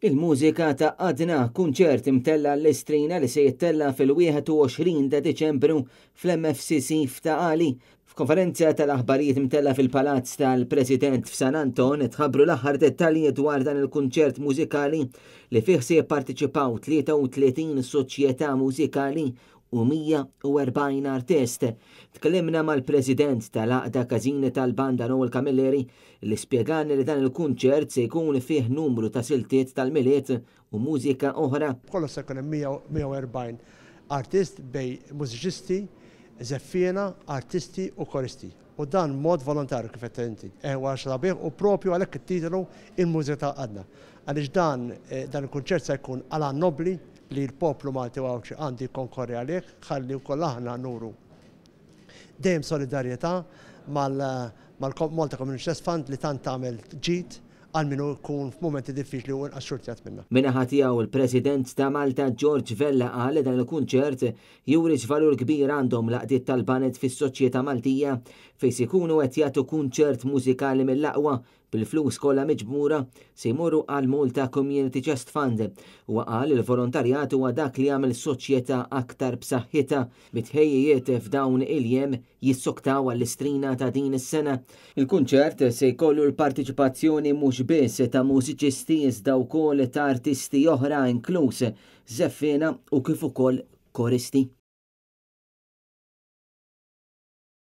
Il-mużika tgħaqqadna, kunċert imtella' l-Istrina li se jittella' fil-21 ta' Diċembru fl-MFCC f'Ta' Qali. F'konferenza tal-aħbarijiet imtella' fil-Palazz tal-President f'San Anton tħabbru l-aħħar dettalji dwar dan il-kunċert mużikali li fih se jipparteċipaw 33 soċjetà mużikali u 140 artist. Tkellimna mal-President tal-Għaqda Każini tal-Banda Noel Camilleri li spjegalna li dan il-kunċert se jkun fih numru ta' siltiet tal-Milied u mużika oħra. Kollox se jkun hemm 140 artist bejn mużiċisti, żeffiena, artisti u koristi. U dan mod volontarju kif qed inti. Huwa sabiħ u propju għalhekk it-titolu Il-Mużika Tgħaqqadna. Għaliex dan dan il-kunċert se jkun għal għan nobbli li l-poplu Malti u Għawdxi għandu jikkonkorri għalih ħalli wkoll aħna nuru dejjem solidarjetà mal-Malta Community Chest Fund li tant tagħmel ġid għal min ikun f'mumenti diffiċli u inqas xurtjat minna. Min-naħa tiegħu il-President ta' Malta George Vella qal li dan il-kunċert juri x'valur kbir għandhom l-għaqdiet tal-baned fis-soċjetà Maltija fejn se jkunu qed jagħtu kunċert mużikali mill-aqwa bil-flus kollha miġbura se jmorru għal Malta Community Chest Fund. Huwa qal li l-volontarjat huwa dak li jagħmel soċjetà aktar b'saħħitha bit-tħejjijiet f'dawn il-jiem jissoktaw għall-Istrina ta' din is-sena. Il-kunċert se jkollu l-partiċipazzjoni mhux biss ta' mużiċisti iżda wkoll ta' artisti oħra inkluż żeffiena u kif ukoll koristi.